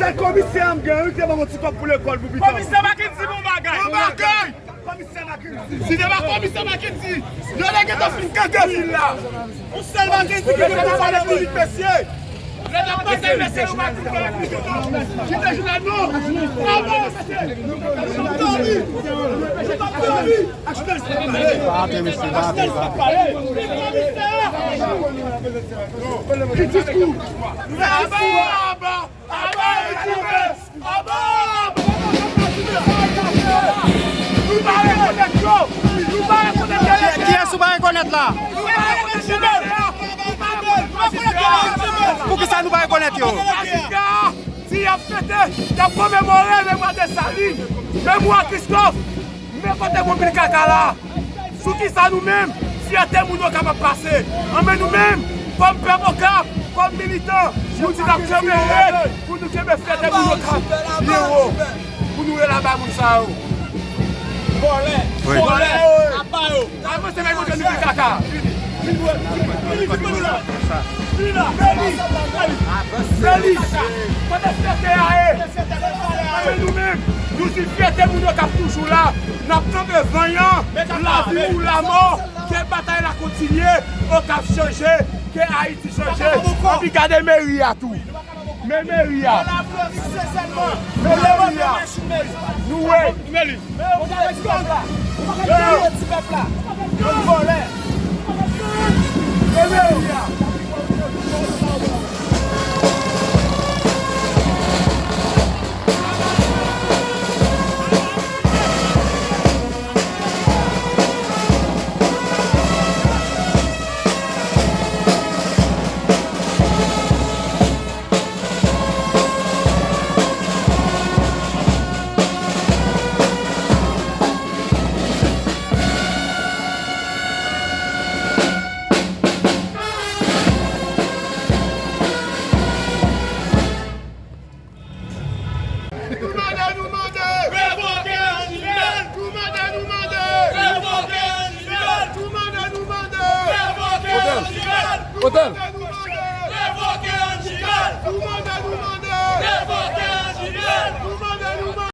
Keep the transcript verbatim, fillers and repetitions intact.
Se komisè a m gen, wi, ki te ban m yon ti kòb pou lekòl pou pitit. Komisè Mackendy, bon bagay. Bon bagay. Komisè Mackendy. Si se pa komisè Mackendy, yo te gentan fin kake vil la. Yon sèl Mackendy ki te pou pale pi vit, mesye. Lè n ap pase, mesye, yo pa di kite jounal non. Aba, mesye. Yo p ap dòmi. Yo p ap dòmi. Achte l, se pa pale. Achte l, se pa pale. Ki diskou? Aba, aba. Aba, aba. Aba, aba. Nou pa rekonèt yo. Nou pa rekonèt yo. Kiyès ou pa rekonèt la? Nou pa rekonèt yo. Nou pa rekonèt yo. Poukisa nou pa rekonèt yo? Majistra, si y ap fete, y ap komemore memwa Desalin, memwa Kristòf. Men kote gon pil kaka la. Sou kisa nou menm, fyète moun Okap ap pase? Anben nou menm, kòm pèp Okap, kòm militan, nou di n ap kenbe rèd pou nou kenbe fyète moun Okap byen wo, pou nou rele aba moun sa yo. Vòlè, wi, vòlè, apa yo. Avanse, men montre nou pil kaka. Vini, vini, vini, vini, vini la. Vini la. Feli, Feli, kote fyète a ye? Anben nou menm, nou di fyète moun yo k ap toujou la. N ap kanpe vanyan, lavi ou lamò, ke batay la kontinye, Okap chanje, ke Ayiti chanje. Anpi gade meri a tou. Men meri a. Men meri a. Nou wè. Nou mande, nou mande! Revoke Andy Bell! Nou mande, nou mande! Revoke Andy Bell! Nou mande, nou mande! Revoke Andy Bell! Otan! Nou mande, nou mande! Revoke Andy Bell! Nou mande,